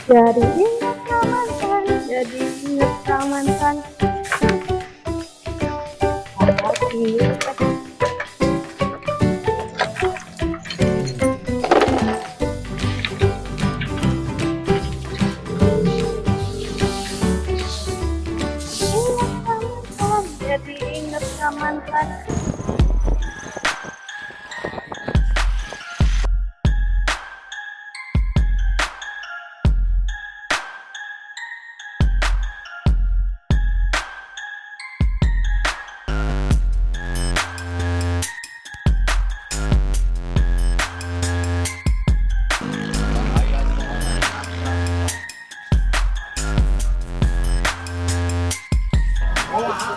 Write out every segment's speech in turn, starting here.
Jadi ingat ka mantan, jadi ingat ka mantan. Lagi. Ingat ka mantan, jadi ingat ka mantan.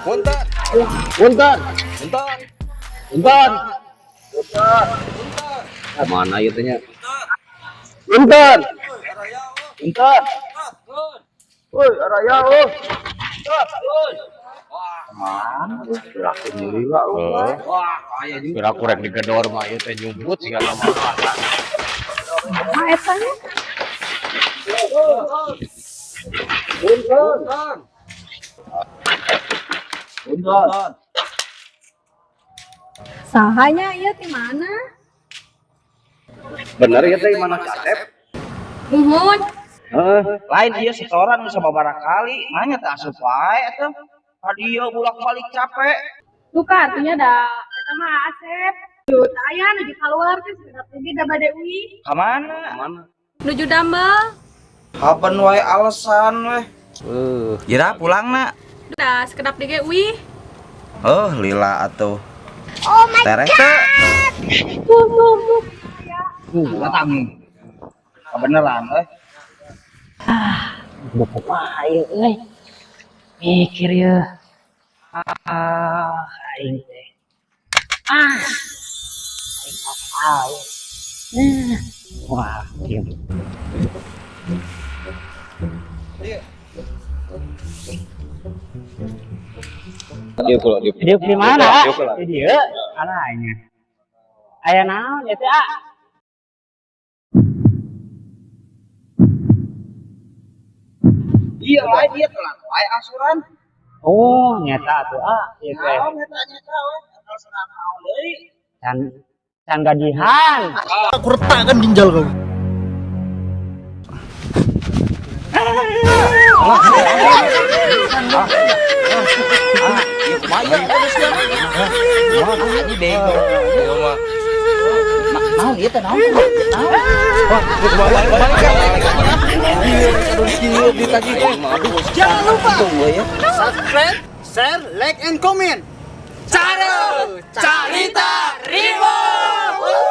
Punten. Punten. Punten. Punten. Punten. Mana ieu teh nya? Punten. Punten. Woi, araya oh. Mana? Piraku nyeri lah. Wah, aya jeung piraku rek digedor mah ieu teh nyumput siga mah. Nah, eta nya. Punten. Punten. Saha nya ieu di mana? Bener ya teh mana si Asep? Muhun. Heeh. Lain ieu setoran geus sababaraha kali, nanya teh asup wae atuh. Ka dieu bolak-balik capek. Duka artinya da eta mah Asep. Duh, teu aya nuju keluar teh sakedap lagi da bade uih. Ka mana? Mana? Nuju damel. Kapan wae alasan weh. Ira pulangna. Da sakedap deui ge uih. Oh, lila atuh. Oh my tereh teu. Tuh, tuh, tuh. Datang. Kebeneran euy. Udah kumaha ieu euy. Mikir ye. Ah, aing teh. Ah. Aing apal. Nah. Wah, kieu. Dieu kula dieu. Dieu di mana? Dieu kula. Di dieu. Alah aing. Aya naon ieu teh, ah? Iya lain ieu telat wae asuran. Oh, nyata atuh ah, ieu teh. Naon eta nyata we? Alasan naon deui? Can can gajihan. Aku retakkan ginjal kau. Ieu kumaha ieu geus sia mah? Ini bego. Ieu mah. Naon ieu teh naon? Naon? Jangan lupa ya. Subscribe, share, like, and comment. Cara Carita Reborn.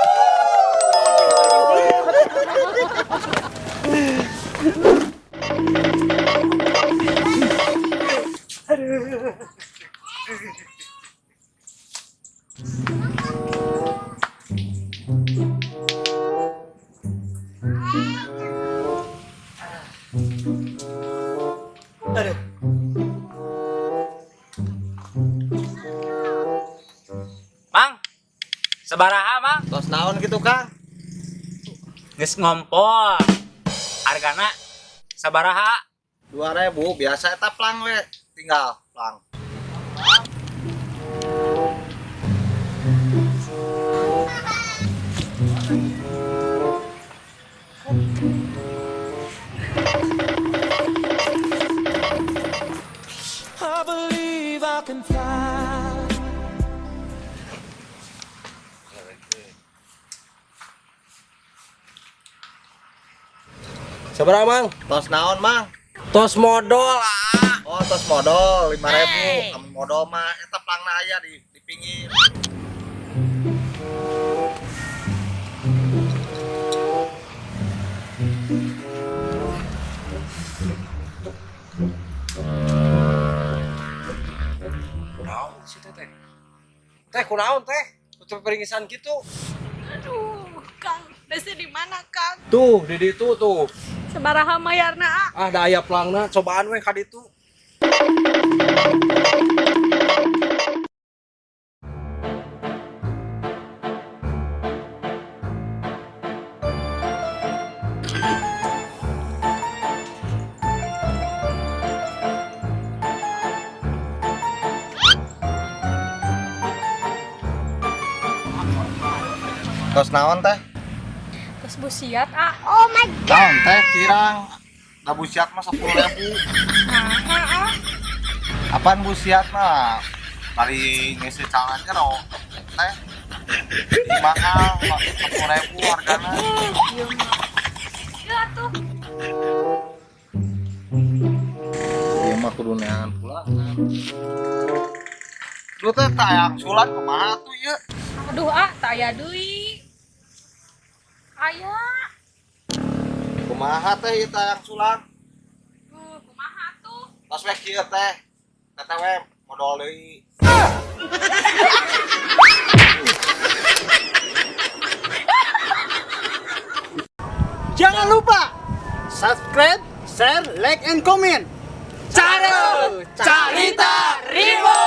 Mang, sabaraha Mang? Tos naon gitu Kang? Geus ngompol. Hargana sabaraha? 2000 biasa eta plang we. Tinggal plang. I believe I can fly. Sabaraha, Mang? Tos naon Mang? Tos modol ah. Oh, tos modol 5000. Amun modol mah eta plangna aya di pinggir. Naon sih teh teh? Teh kunaon teh? Tutup peringisan gitu. Aduh, Kang, desa di mana, Kang? Tuh, di ditu tuh. Sabaraha mayarna, ah? Ah, da aya plangna, cobaan we ka ditu. Tos naon teh? Terus busiat ah. Naon teh kirang. Da busiat mah 10.000. Nah, ah. Apaan busiat mah? Bari ngisi calon jero teh. Jadi mahal 10.000 hargana. Iya mah. Ya atuh. Ieu mah kudu neangan pulangan. Lu teh tayang sulan kumaha tuh ieu? Aduh ah, tak aya deui. Aya. Kumaha teh ieu tayang sulan? Kumaha atuh? Tos we kieu teh. Teteh we modal deui. Jangan lupa subscribe, share, like, and comment. Cara Carita Riwo.